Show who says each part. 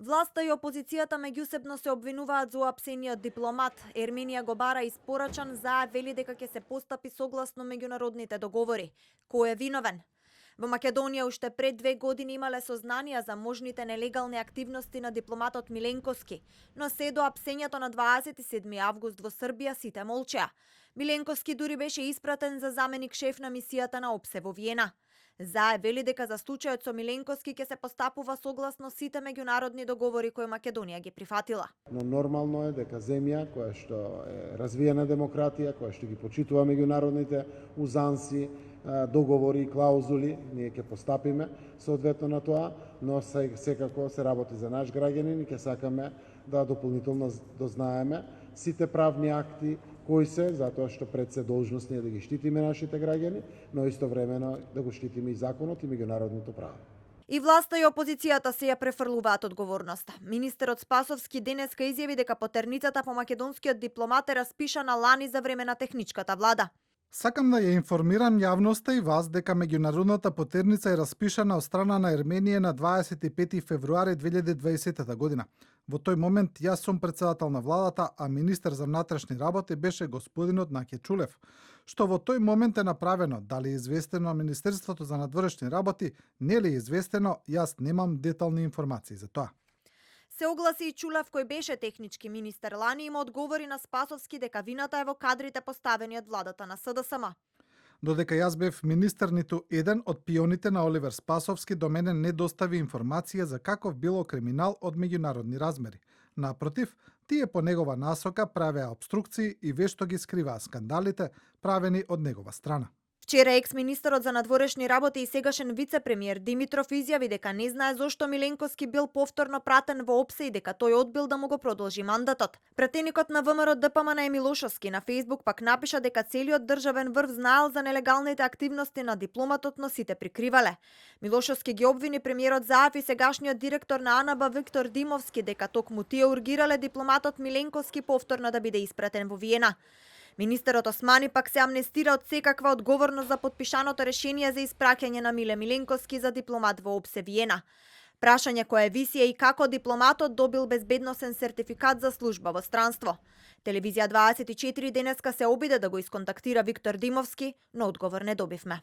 Speaker 1: Власта и опозицијата меѓусебно се обвинуваат за уапсениот дипломат. Ерменија го бара испорачан за вели дека ќе се постапи согласно меѓународните договори. Кој е виновен? Во Македонија уште пред 2 години имале сознанија за можните нелегални активности на дипломатот Миленковски, но се до апсењето на 27 август во Србија сите молчеа. Миленковски дури беше испратен за заменик шеф на мисијата на ОПСЕ во Виена. ЗАЕ вели дека за случајот со Миленковски ќе се постапува согласно сите меѓународни договори кои Македонија ги прифатила.
Speaker 2: Но нормално е дека земја која што е развиена демократија, која што ги почитува меѓународните узанси, договори и клаузули, ние ќе постапиме соодветно на тоа, но секако се работи за наш граѓанин и ќе сакаме да дополнително дознаеме сите правни акти кои се, затоа што пред се должност ние да ги штитиме нашите граѓани, но истовремено да го штитиме и законот и меѓународното право.
Speaker 1: И власта и опозицијата се ја префрлуваат одговорноста. Министерот Спасовски денеска изјави дека потерницата по македонскиот дипломат е распишана лани за време на техничката влада.
Speaker 3: Сакам да ја информирам јавноста и вас дека меѓународната потерница е распишана од страна на Ерменија на 25 февруари 2020 година. Во тој момент јас сум председател на владата, а министер за внатрешни работи беше господинот Наке Чулев. Што во тој момент е направено, дали е известено Министерството за надворешни работи, не ли е известено, јас немам детални информации за тоа.
Speaker 1: Се огласи и Чулев кој беше технички министер лани има одговори на Спасовски дека вината е во кадрите поставени од владата на СДСМ.
Speaker 3: Додека јас бев министер, ниту еден од пионите на Оливер Спасовски до мене не достави информација за каков било криминал од меѓународни размери. Напротив, тие по негова насока правеа обструкции и вешто ги скриваа скандалите правени од негова страна.
Speaker 1: Вчера екс-министерот за надворешни работи и сегашен вице-премиер Димитров изјави дека не знае зошто Миленковски бил повторно пратен во ОПСЕ и дека тој одбил да му го продолжи мандатот. Пратеникот на ВМРО ДПМН Милошовски на Фејсбук пак напиша дека целиот државен врв знаел за нелегалните активности на дипломатот, но сите прикривале. Милошовски ги обвини премиерот Заев и сегашниот директор на АНБ Виктор Димовски дека токму тие ургирале дипломатот Миленковски повторно да биде испратен во Виена. Министерот Османи пак се амнестира од секаква одговорност за потпишаното решение за испраќање на Миле Миленковски за дипломат во ОПСЕ Виена. Прашање кое виси е и како дипломатот добил безбедносен сертификат за служба во странство. Телевизија 24 денеска се обиде да го исконтактира Виктор Димовски, но одговор не добивме.